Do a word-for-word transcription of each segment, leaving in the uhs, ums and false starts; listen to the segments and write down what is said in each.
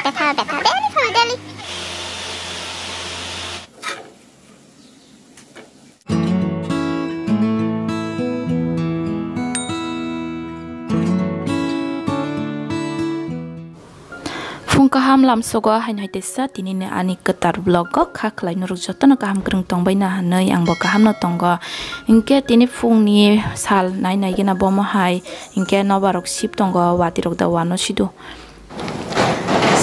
Betha, betha, daily phone, daily. Phung kaham lamsogo haino hai teisa tinini ani kwtal vlog o kha khlai norok jotono kaham kwrwng tongbai na hinwi angbo kaham no tongo. Hinkhe tini phungni sal nai nai gena bomo hai hinkhe nobar rok sip tongo, watwi rok da wano sido.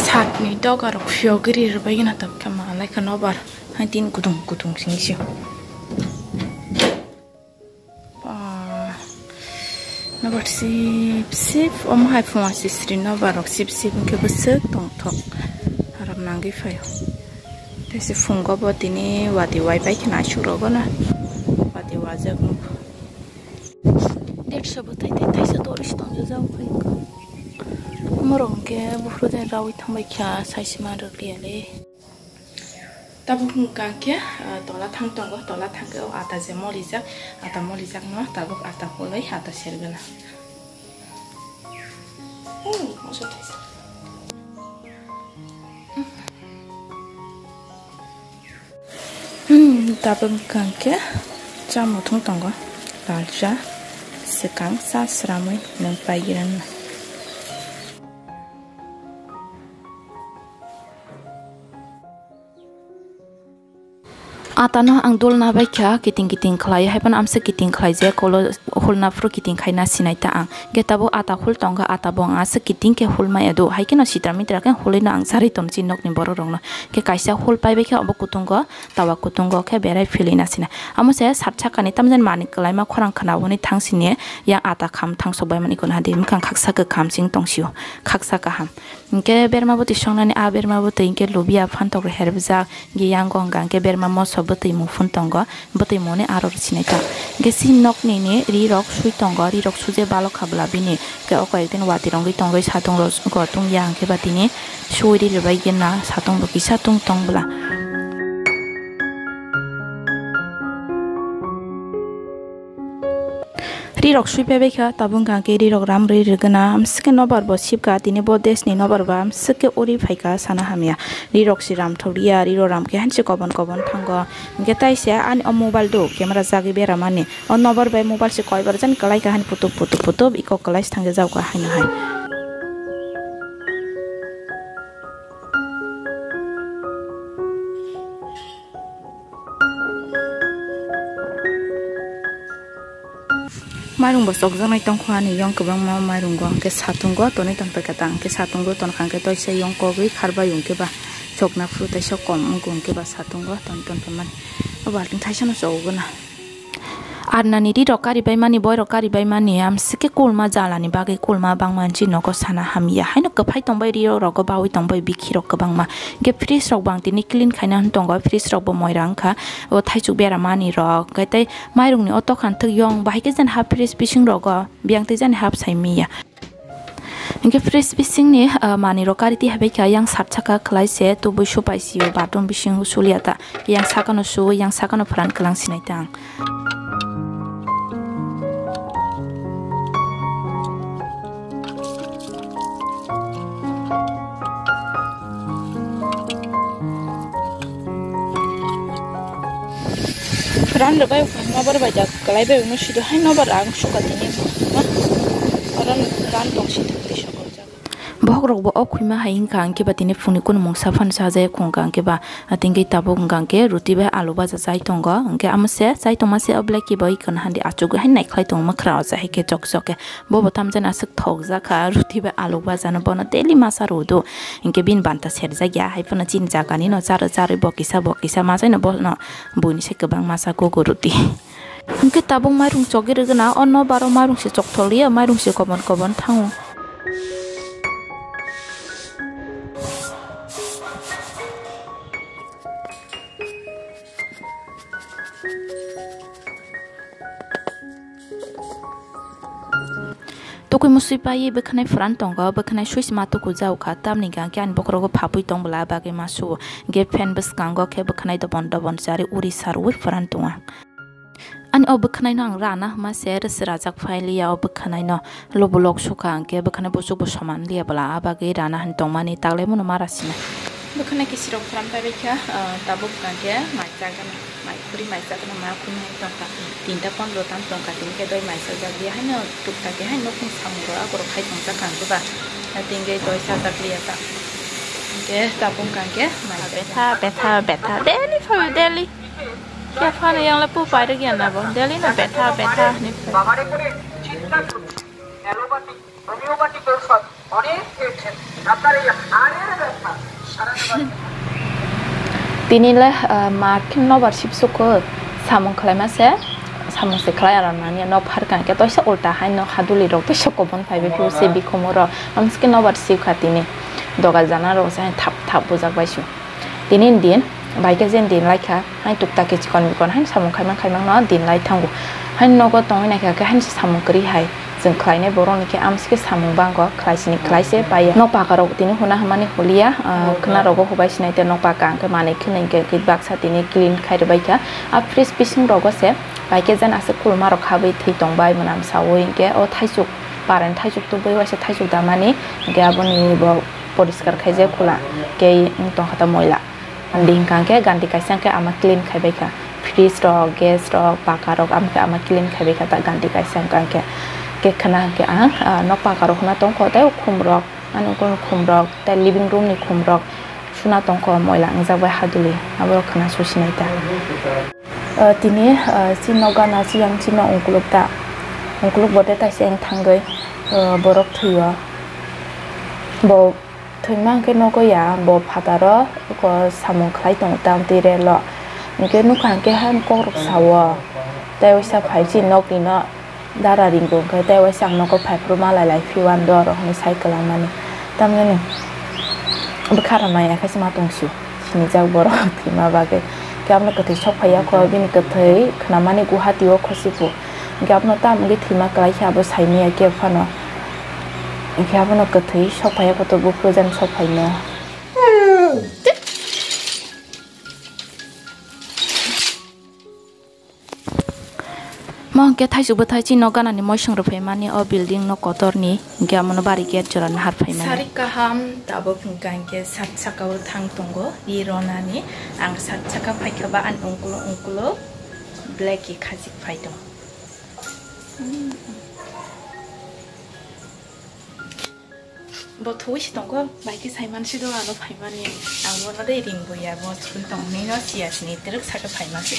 Sakni doga rok phiyogwi ri rwbaigwna tongkhe ma lai kha nobar. Hai tin kutung kutung sing sio. Ba, nobar sip sip, omo hai phunga sisri nobar rok sip sip hinkhe bwswk tongthok. Haram nangwi phaio. Tei se phungo bo tini watwi wai pai kheno aswk rogo na. Watwi wajak nuk. Dersa bo tai tai taisa tori se tong jajak khai. Morok hinkhe buphuru de rawi thangbai kha, sai se man rwk liya le. Tabuk hwnkha khe, ah, tola thang tongo, tola thang khe o ata je molijak, ata molijakno tabuk ata hulwi ata sergwna. Hmm, moso thaisa. Hmm, tabuk hwnkha khe cha muthung tongo, lal cha, swkang cha sramwi nwng paigwrwngna. Atano ang dulna bai kha, kiting kiting khlai, hai phano amsa kiting khlai je, kolo hulna phuru kiting khaina sinai ta ang. Khe tabuk ata hul tongo, ata bo ang aswk kiting khe hul maya do, hai kheno sitra mitra khe hulwi no ang charwi tono chini nokni borok rokno. Khe kaisa hul pai bai khe obo kutungo, tawa kutungo khe berai philwi na sina. Amo se sat sakani tamjani manwi kwlaima khorang khna hwnwi thang sini yang ata kham thang sok bai mani kono hadi mwkhang khaksa kwkham ching tong sio, khaksa kaham. Hinkhe berma bwtwi songnani, a berma bwtwi hinkhe lubia phantok rok herbjak, hinkhe yango hwnka hinkhe berma moso bwtwi mung phun tongo, bwtwi mungni aro rw sinai ta. Hinkhe chini nok nini ri rok sui tongo, ri rok suje balok kha bwla bini, hinkhe o koi ekdin watwi rongwi tongwi satung rok tungya hinkhe ba tini sui ri rwbai gena satung bo kisa tung tong bwla. Ri rok sui phai bai kha, tabuk hwnkha khe ri rok ram rwi rwgwna, amswk khe nobar bo sip kha, tini bo desh ni nobar bo amswk khe uri phai kha sana hamya. Ri rok se ram thok ya, ri rok ram khe hanse kobon kobon thango. Hinkhe tai se ani o mobile do camera jagwi beramani, o nobar bai mobile se koi bar jani kwlai kha hani putup putup putup iko kwlai se thang jak kha haino hai. Mairung bo chokjaknai tongkha ani yong kwbangma mairungo, hwnkhe satungo tonwi tongphaikha ta, hwnkhe satungo tonkha hwnkhe toisa yong kogwi kharbai hwnkhe ba chokna phuru teisa kom wngkha hwnkhe ba satungo ton ton phaimani. O balting thaisano chogwi na. Arnani ri rok kari bai mani, boi rok kari bai mani, amswk khe kulma jalani bagwi kulma bangma nji nogo sana hamya. Haino kwphai tongbai ri rok rogo bawi tongbai bikhi rok kwbangma. Hwnkhe fridge rok bang tini clean khaina hwn tongo, fridge rok bo moira wngkha. O thaichuk bera mani rok, hwnkhe tei mairungni o tokhan thwk yong bahai khe jani hap fridge bising rogo biyang tei jani hap sai miya. Hwnkhe fridge bisingni, ah, manwi rok kari twi hai bai kha, yang sat saka khlai se tubui supai sio bathroom bising sulia ta, yang sakano su, yang sakano pran kwlang sinai ta ang. Ran rwbai nobar bai da kwlai bai wngno sido hai nobar ang suka tini ma. Oro ran tong si thok twi sokojak. Bohrok bo o khwima hai wngkha, hwnkhe ba tini phungni kunu mungsa phano sajaya khungkha, hwnkhe ba, ah, tingwi tabuk wngkha, hwnkhe ruti bai alu baja chai tongo, hwnkhe amo se chai tongma se o belai khe bo oi khwna handi achugwi hai naikhlai tongo mwkhra o chai hai khe chok chok khe. Bo bo tamjani aswk thokjak kha, ruti bai alu bajano bono daily masa rw do. Hinkhe bini banta serjak ya, hai phano chini jagani no charwi charwi bo kisa bo kisa masaino bono buini se kwbang masa kuku ruti. Hinkhe tabuk mairung chogwi rwgwna, o nobar o mairung se choktholiya, mairung se kobon kobon thango. Tukui musui paiwi bwkhanai phuran tongo, bwkhanai switch ma tuku jao kha, tamni hwnkhe ani bokhorogo phapui tong bwla bagwi ma su-o, hwnkhe fan bwskango khe bwkhanai dobon dobon chari uri sarwi phuran tongo. Ani o bwkhwnai no ang rana hwnma se rwswk rajak phai liya o bwkhwnai no. Lobulok sukha hwnkhe bwkhwnai buchukbo soman liya bwla, a bagwi rana hwn tongmani taklaimano ma rasina. Bwkhwnai kisirok phram paibaikha, ah, tabuk hwnkhe mai chagana, mai khuri mai chagana ma khuni hai tongkha. Tinta pondro tam tongkha, tini khe doi mai sajak liya haino tukta khe haino nokni samung rok akorok khai tongjak ang khe ba. Tini khe doi sajak liya ta. Hwnkhe tabuk hwnkhe mai betha, betha, betha, daily phaio, daily. Khe phano yang le pu pairok ya na bo. Daily no betha, betha hinwi phai. বাবারে করে চিন্তা করুন, allopathy, homeopathy ঔষধ অনেক পেয়েছেন। আপনার এই হাড়ের ব্যথা সারাতে পারবেন। Tini le, ah, ma khe nobar sibsukho samung khlaima se, samung se khlai aro nani no pharkang khe toisa ulta hai no haduli rok toisa kobon phaibai phuru se bikhomo rok. Amsike nobar sibkha tini doga jana rok se thap thap bujak bai su. Tini din, bai khe jen din lai kha, hai tukta khe chikon mikon, hai samung khaimang khaimang no din lai thango. Hai nogo tongwi naikha khe, hai se samung kwrwi hai, chwng khlainai borok ni khe amsike samung bango, khlai sini khlai se pai ya. Nok paka rok tini huna hwnmani hulia, ah, khwna rogo hubai sinai te nok paka hwnkhe manwi khwnwi hwnkhe baksa tini clean khai rwbai kha. A fridge bising rogo se bai khe jen aswk kulma rok habwi thwi tong bai mwnam saui hwnkhe o thaichuk, paren thaichuk tubui waisa thaichuk damani hwnkhe aboni bo poriskar khaijak khula, kei wng tongkha ta moila. Di hwnkha khe ganti kaisa khe ama clean khaibai kha. Fridge rok, gas rok, paka rok, ama khe ama clean khaibai kha ta ganti kaisa hwnkha khe. Khe khwna hwnkhe ang, ah, nok paka rok khwna tongkho tei khum rok, ani ukulni khum rok, tei living room ni khum rok suna tongkho moila wngjak bai haduli, abo rok khwna susinai ta. Ah, tini, ah, si nok gana si yang si no ungkuluk ta. Ungkuluk bo tei taisa yang thangwi, ah, borok thwio. Bo Thwima hwnkhe nogo ya, bo phataro eko samung khlai tongo tamtwi relo. Hwnkhe nukha hwnkhe han kokrok sao. Tei waisa phai chini nokni no dara ringo hwnkhe tei waisa ang nogo phaiphuru malai lai phiyo ang doro hwnwi sai kwlangmani. Tamni bwkha rok nai ya khe se ma tongsio sinijak borok thwima bagwi. Khe abono kwthwi sok phaiya kho bini kwthwi khnamani Guwahati o Khosipu. Hwnkhe abono tamo wngwi thwima kwlai khe abo saimanya khe phano. Hwnkhe abono kwthwi sok phaiya kotor buphuru jani sok phaino. Mo hwnkhe thaisuk bwthai chini nok ganani moisong rwphaimani o building nok kotorni, hwnkhe amono bari gate jora nahar phaimani. Sari kaham tabuk hwnkha hwnkhe sak saka o thang tongo, i ronani ang sak saka phaikha ba ani ungkulo ungkulo black i khajik phai tongo. Bo thuwi se tongo, bai khe saiman si do aro phaimani. Ang bono de ring bo ya, bo chikon tong ni no siya sini terek saka phaima se.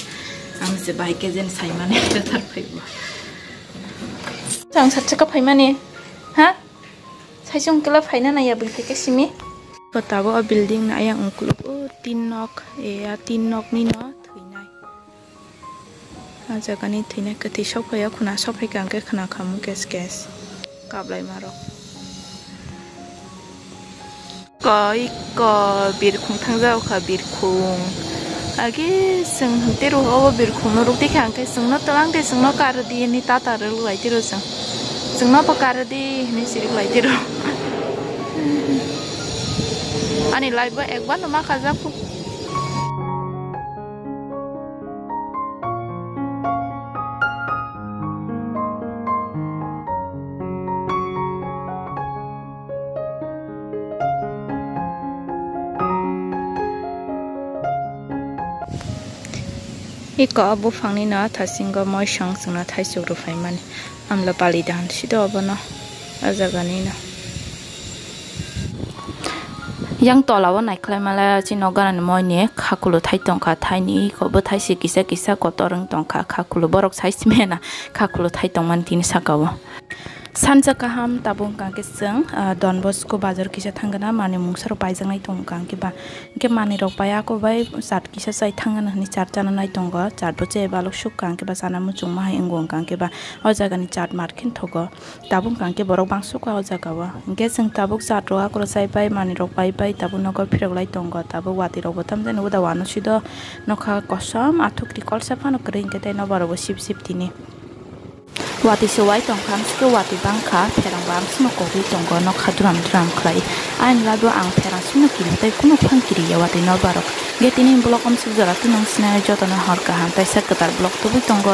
Ang se bai khe jen saimani thar phai bo. Ang sat saka phaimani. Ha? Saisung kela phaina na ya bai khe simi. Bo tabo o building na ayang ungkuluk o tin nok, e a tin nok ni no thwinai. Ah jagani thwinai kwthwi sok phaiya khuna, sok phaikha hwnkhe khna khamu kes kes kaplaima rok. Koi ko birkhung thangjago kha, birkhung. Agi chwng hwnkhe rw obo birkhung no rwk tikha hwnkhe chwngno twlang de, chwngno kardi hinwi tata rwk lai tiro chwng. Chwngno bo kardi hinwi sirwk lai tiro. Ani life bo ekbar no ma khajak. Iko o buphangni no thasingo moisong chwngno thaisuk rwphaimani. Amla pali dan sido obono, o jagani no. Yang tola o naikhlai male chini nok ganani moini khakulo thai tongkha, thaini iko bwthai se kisa kisa kotor wng tongkha khakulo, borok sai simena khakulo thai tongmani tini saka o. Sansa kaham tabuk hwnkha khe chwng, ah, Don Bosco bazar kisa thangkha na, manwi mungsa rok paijaknai tongo hwnkha khe ba, hwnkhe manwi rok pai ako bai chat kisa chai thangkha na hinwi chat chana nai tongo, chat bo chai balok sukha hwnkhe ba chana muchungma hai wngo hwnkha khe ba o jagani chat mar khe thogo. Tabuk hwnkha khe borok bangso kha o jaga o. Hwnkhe chwng tabuk chat rok akorok chai pai, manwi rok pai pai, tabuk nogo phirok lai tongo. Tabuk watwi rok bo tamjani uda uanw sido nokha kosom athukri kolsa phano kwrwi, hwnkhe tei nobar rok bo sip sip tini. Watwi se wai tongkha, amsike watwi bangkha, pherang bo amsino kogwi tongo, nokha duram duram khlai. Ayang laibo ang pherang sino kiri tei kunu phang kiri ya watwi nobar rok. Hwnkhe tini vlog amsuk jora twi nang sinai jotono hor kaham, teisa kwtal vlog tubui tongo.